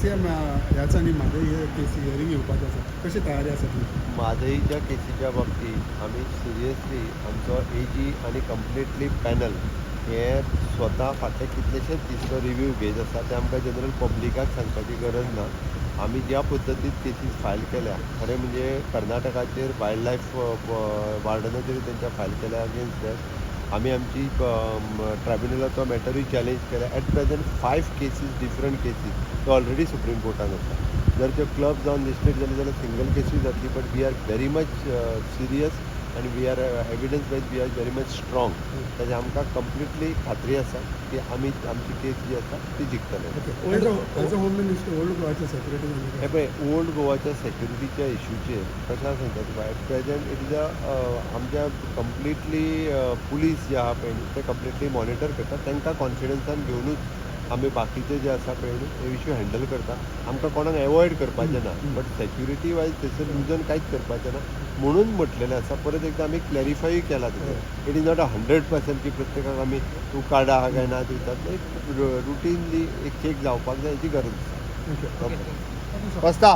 Same ह्याच आनी म्हादय हे केसी हियरींग येवपाचें आसा, कशी तयारी आसा तुमची? म्हादईच्या केसीच्या बाबतीत आमी सिरियसली, आमचो एजी आनी कंप्लिटली पॅनल हे स्वता फाटले कितलेशेच दीस तो रिव्यू घेत आसा. ते आमकां जनरल पब्लिकाक सांगपाची गरज ना. आमी ज्या पद्दतीन केसीस फायल केल्या, खरें म्हणजे कर्नाटकाचेर वायल्ड लायफ वार्डनाचेर तेंच्या फायल केल्या, अगेन्स्ट that आमी आमची ट्रायब्युनलाचो मॅटरूय चॅलेंज केल्या. At present five cases, different cases त्यो ऑलरेडी सुप्रीम कोर्टान आसा. जर त्यो क्लब जावन लिस्टेड जाले जाल्यार सिंगल केसूय जातली, but we are very much serious आनी we are evidence wise, we are very much strong. ताजे आमकां कंप्लिटली खात्री आसा की आमी आमची केस जी आसा ती जिखतले. Okay, as a home minister, old गोवाच्या सेक्युरिटी? हे पळय, ओल्ड गोवाच्या सेक्युरिटीच्या इश्यूचेर कशें आसा सांगता तुका, at present it is a आमच्या कंप्लिटली पुलीस जे आहा पळय न्ही, ते कंप्लिटली मॉनिटर करता. तांकां कॉन्फिडन्सान घेवनूच आमी बाकीचे जे आसा पळय न्ही, हे इश्यू हँडल करता. आमकां कोणाक एवॉयड करपाचें ना, बट सेक्युरिटी वायज थंयसर लुजन कांयच करपाचें ना म्हणून म्हटलेलें आसा. परत एकदां आमी क्लॅरिफायूय केला तितून. It is not a 100% की प्रत्येकाक आमी तूं कार्ड आहा काय ना दितात. एक रुटीनली एक चेक जावपाक जाय, हेची गरज आसा. ओके. ओके, बसता.